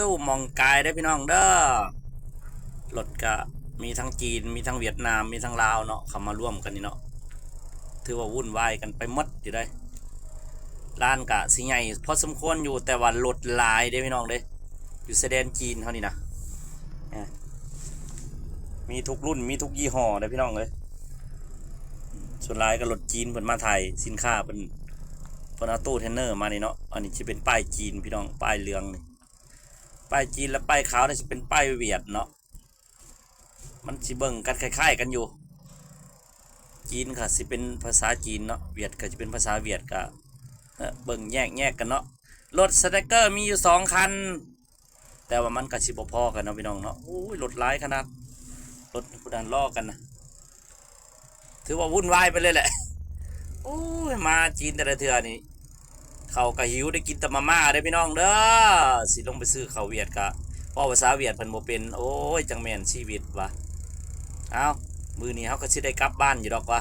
ໂອ້ ໝ່ອງກາຍເດີພີ່ນ້ອງເດີ ລົດກະມີທັງຈີນ ມີທັງຫວຽດນາມ ມີທັງລາວເນາະ ເຂົ້າມາລວມກັນນີ້ເນາະ ຖືວ່າວຸ່ນວາຍກັນໄປໝົດຢູ່ເດ້. ຮ້ານກະຊິໃຫຍ່ພໍສົມຄວນຢູ່ ແຕ່ວ່າລົດຫຼາຍເດ້ພີ່ນ້ອງເດ້ ຢູ່ຊາຍແດນຈີນເຮົານີ້ນະ ມີທຸກລຸ້ນ ມີທຸກຍີ່ຫໍ້ເດ້ພີ່ນ້ອງເອີຍ. ສ່ວນຫຼາຍກໍລົດຈີນເພິ່ນມາຖ່າຍສິນຄ້າ ເພິ່ນ ເພິ່ນເອົາຕູ້ເທນເນີມານີ້ເນາະ. ອັນນີ້ຊິເປັນປ້າຍຈີນພີ່ນ້ອງ ປ້າຍເຫຼືອງນີ້ ປ້າຍຈີນ ແລະ ປ້າຍຂາວນີ້ຊິເປັນປ້າຍຫວຽດເນາະ. ມັນຊິເບິ່ງກັນຄ້າຍໆກັນຢູ່ ຈີນກໍຊິເປັນພາສາຈີນເນາະ ຫວຽດກໍຊິເປັນພາສາຫວຽດ ກໍ ເອີ ເບິ່ງແຍກໆກັນເນາະ. ລົດສະແຕັກເກີມີຢູ່ສອງຄັນ ແຕ່ວ່າມັນກໍຊິບໍ່ພໍກັນເນາະພີ່ນ້ອງເນາະ. ໂອ້ຍ ລົດຫຼາຍຂະໜາດ ລົດພຸ້ນນະ ລໍກັນນະ ຖືວ່າວຸ່ນວາຍໄປເລີຍແຫຼະ. ໂອ້ຍ ມາຈີນແຕ່ລະເທື່ອນີ້ ເຂົ້າກໍຫິວ ໄດ້ກິນແຕ່ມາມ່າເດີພີ່ນ້ອງເດີ. ຊິລົງໄປຊື້ເຂົ້າຫວຽດກະເວົ້າພາສາຫວຽດເພິ່ນບໍ່ເປັນ ໂອ້ຍ ຈັ່ງແມ່ນຊີວິດວ່າ. ເອົ້າ ມື້ນີ້ເຮົາກໍຊິໄດ້ກັບບ້ານຢູ່ດອກວ່າ